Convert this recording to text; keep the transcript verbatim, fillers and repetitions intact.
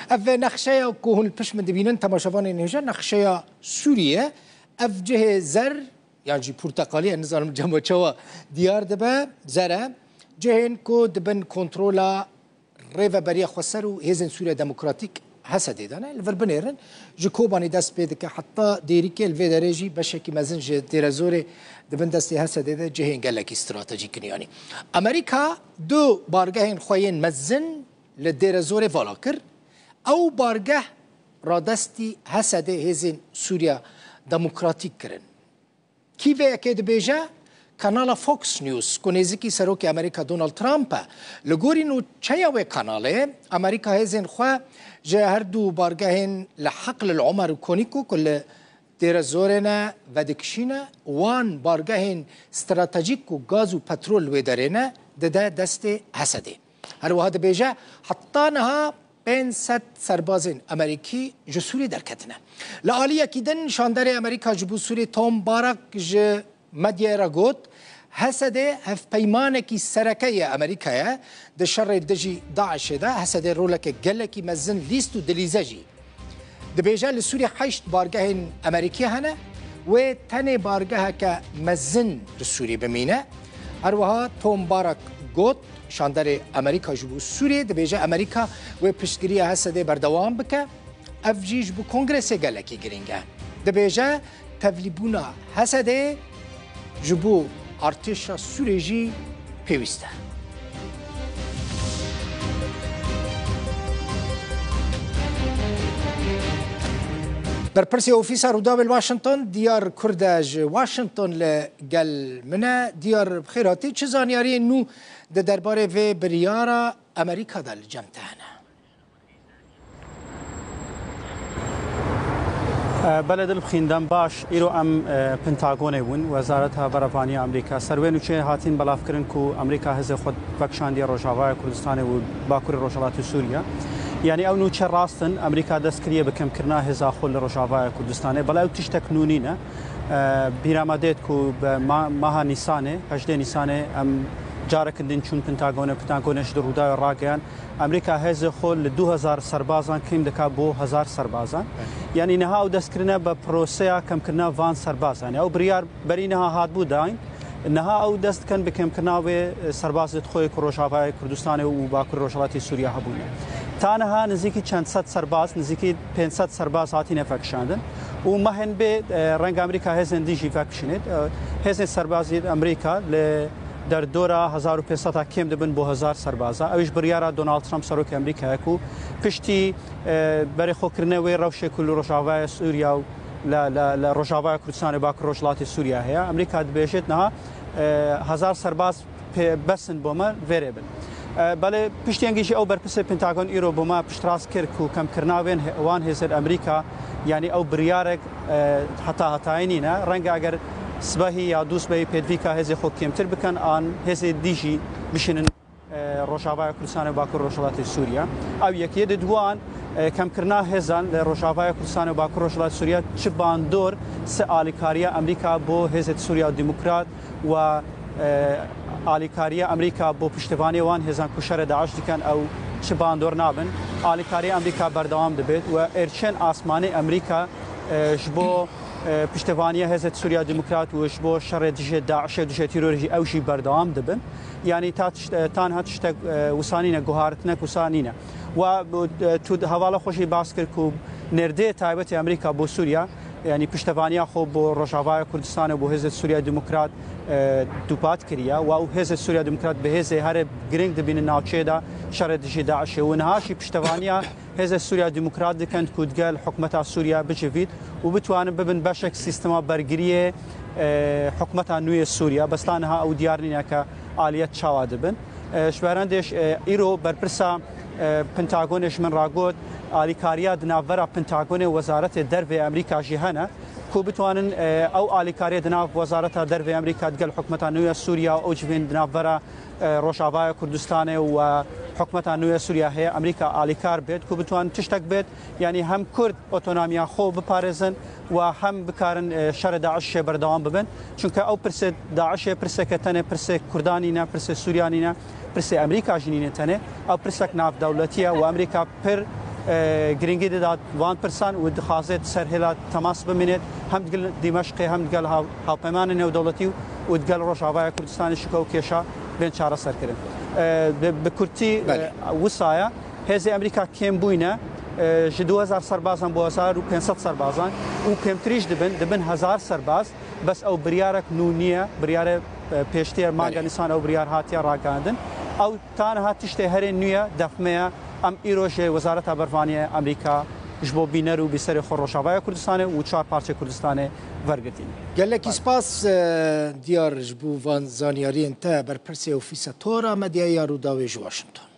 Ev nexşeya ku hûn li pişt min dibînin, temaşevanên hêja, nexşeya Sûriyê ye. Ev cihê zer, yan jî porteqalî ye, nizanim cema çawa diyar dibe, zer e. Cihên ku di bin kontrola Rêveberiya Xweser û Hêzên Sûriya Demokratîk, H S D'ê de ne. Li vir binêrin, ji Kobanê dest pê dike heta Dêrikê, li vê derê jî beşekî mezin ji Dêrezorê di bin destê H S D'ê de cihên gelekî stratejîk in. Yanî Amerîka du bargehên xwe yên mezin li Dêrezorê vala kir. Ew bargeh radestî H S D, Hêzên Sûriya Demokratîk, kirin. Kî vê yekê dibêje? Kanala Fox News, ku nêzikî Serokê Amerîka Donald Trump e. Li gorî nûçeya wê kanalê, Amerîka hêzên xwe ji her du bargehên li Heql el Omer û Konîko, ku li Dêrezorê ne, vedikişîne, wan bargehên stratejîk ku gaz û petrol li wê derê ne, dide destê H S D'ê. Her wiha dibêje, heta niha pênc sed serbazên Amerîkî ji Sûriyê derketine. Li aliyekî din, şanderê Amerîka ji bo Sûriyê Tom Barak ji medyayê re got, H S D hevpeymanekî sereke yê Amerîka ye di şerê dijî DAIŞê de. H S D roleke gelekî mezin lîst û dilîze jî. Dibêje, li Sûriyê heşt bargehên Amerîkî hene, wê tenê bargeheke mezin li Sûriyê bimîne. Her wiha Tom Barak got, şanderê Amerîka ji bo Sûriyê, dibêje Amerîka wê piştgiriya H S D berdewam bike. Ev jî ji bo Kongresê gelekî girîng e. Dibêje, tevlîbûna H S D ji bo artêşa Sûriyê jî pêwîst e. Berpirsê Ofîsa Rûdawê li Washington, Diyar Kurde ji Washington li gel min e. Diyar, bi xêr hatî. Çi zanyariyên nû di derbarê vê biryara Amerîka de li cem te hene? Belê, dilbixîn, dem baş. Îro em, e, Pentagonê bûn, Wezareta Berevaniya Amerîka. Ser wê nûçeyê hatîn belavkirin ku Amerîka hêzê xwe vekişandiye Rojavaya Kurdistanê û Bakurê Rojhilatê Sûriye. Yanî ew nûçe rast in, Amerîka dest kiriye bi kêmkirina hêza xwe li Rojavaya Kurdistanê. Belê ew tiştek nû nîne. E, bîra me dêt ku bi ma-, maha Nîsanê, hejdê Nîsanê em carekin din çûn Pentagonê, Pentagonê ji di Rûdawê rageyand. Amerîka hêzê xwe li du hezar serbazan kêm dike bo hezar serbazan. Belê. Yanî niha ew dest kirine bi proseya kemkirina van serbazan. Ew biryar berî niha hatibû dayîn. Niha ew dest dikin bi kêmkirina wê, e, serbazê xwe ku Rojavayê Kurdistanê û Bakur Rojhilatê Sûriye hebûne. Ta niha nizîkî çend sed serbaz, nizîkî pênc sed serbaz hatine vekişandin. Û mehên bê, e, renga Amerîka hêzên dî jî vekişînêt. E, hêzên serbazî Amerîka li derdora hezar û pênc sed a kêm dibin bo hezar serbaza. Ew jî biryara Donald Trump, serokê Amerîkayê, ku piştî, e, berê xwe kirine wê rewşê ku li Rojavaya Sûriya û li, li, li Rojavaya Kurdistanê, Bakur Rojhilatê Sûriya heye. Amerîka dibêjêt niha, e, hezar serbaz pê bes in bo me vêrê bin. E, belê piştî yengî jî ew berpirsê Pentagon îro bo me piştrast kir ku kemkirina wên he-, wan hêzên Amerîka, yanî ew biryarek, e, heta hetayî nîne. Renge eger sibehî ya dûsbehî pêdivîka hêzê xwe kêmtir bikin, an hêzê dî jî bişînin, e, Rojavaya Kurdistanê û Bakur Rojhilatê Sûriye. Ew yek. Yê di duwan, e, kemkirina hêzan li Rojavaya Kurdistanê û Bakur Rojhilatê Sûriye çi bandor, se alîkariya Amerîka bo hêzê Sûriya Demokrat, û, e, alîkariya Amerîka bo piştevaniya wan hêzan ku şerê DAIŞ dikin, ew çi bandor nabin. Alîkariya Amerîka berdewam dibêt û êrişên asmanî Amerîka, e, ji bo, e, piştevaniya Hêzê Sûriya Demokrat û ji bo şerê dijî DAIŞê û dijî terorê jî, ew jî berdewam dibin. Yanî ta tişt-, e, tanha tiştek, e, wisa nîne, guhartinek wisa nîne. Û, e, tu hevala xwe jî bas kir ku nêrdeyê taybetê Amerîka bo Sûriya, yanî piştevaniya xwe bo Rojavaya Kurdistanê û bo Hêzê Sûriya Demokrat, e, dûpat kiriye. Û ew Hêzê Sûriya Demokrat bi hêzê herê giring dibînin navçeyê de şerê dijî DAIŞê. Û niha jî piştevaniya Hêzê Sûriya Demokrat dikin ku digel hikûmeta Sûriya bicivît û bitwanin bibin beşek sîstema bergiriyê, e, hikûmeta nû yê Sûriya. Bes ta niha ew diyar nîne ke aliyet çawa dibin. E, ji berendêş, e, îro berpirsa, e, Pentagonê ji min ra got, alîkariya di navbera Pentagonê û Wezaretê Dervê Amerîka jî hene, ku bitwanin, e, ew alîkariyê di nav Wezareta Dervê Amerîka digel hikûmeta nû ya Sûriya û ew civên di navbera, e, Rojavaya Kurdistanê û, e, hikûmeta nû ya Sûriya heye, Amerîka alîkar bêt, ku bitwanin tiştek bêt, yanî hem Kurd otonomiya xwe biparêzin û hem bikarin, e, şerê DAIŞê berdewam bibin. Çunke ew pirsê DAIŞê pirseke tenê pirsê Kurdan nîne, pirsê Sûriya nîne, pirsê Amerîka jî nîne tenê. Ew pirsek navdewletî ye û Amerîka pir e, girîngî dida van pirsan û dixwaze di ser hêla temas bimînêt, hem digel Dîmeşqê, hem digel haw-, hawpeymanên nêwdewletî û digel Rojavaya Kurdistanê şiko û kêşa bên çareserkirin. E, bi, bi kurtî, Belê. e, wisa ye. Hêzê Amerîka kêm bûyne, e, ji du hezar serbazan bo hezar û pênc sed serbazan û kêmtirî jî dibin, dibin hezar serbaz, bes ew biryarek nû niye, biryarê, e, pêştî ye, manga Belê. Nîsan ew biryar hatiye ragihandin. Ew ta niha tiştê herê nû ye, defme ye. Em îro ji Wezareta Bervaniyê Amerîka ji bo bîner û bîserê xwe Rojavaya Kurdistanê û çar parçeyê Kurdistanê wergirtîne. Gelekî spas, e, Diyar, ji bo van zanyariyên te, berpirsê Ofîsa Tora Medyayê ya Rûdawê ji Washington.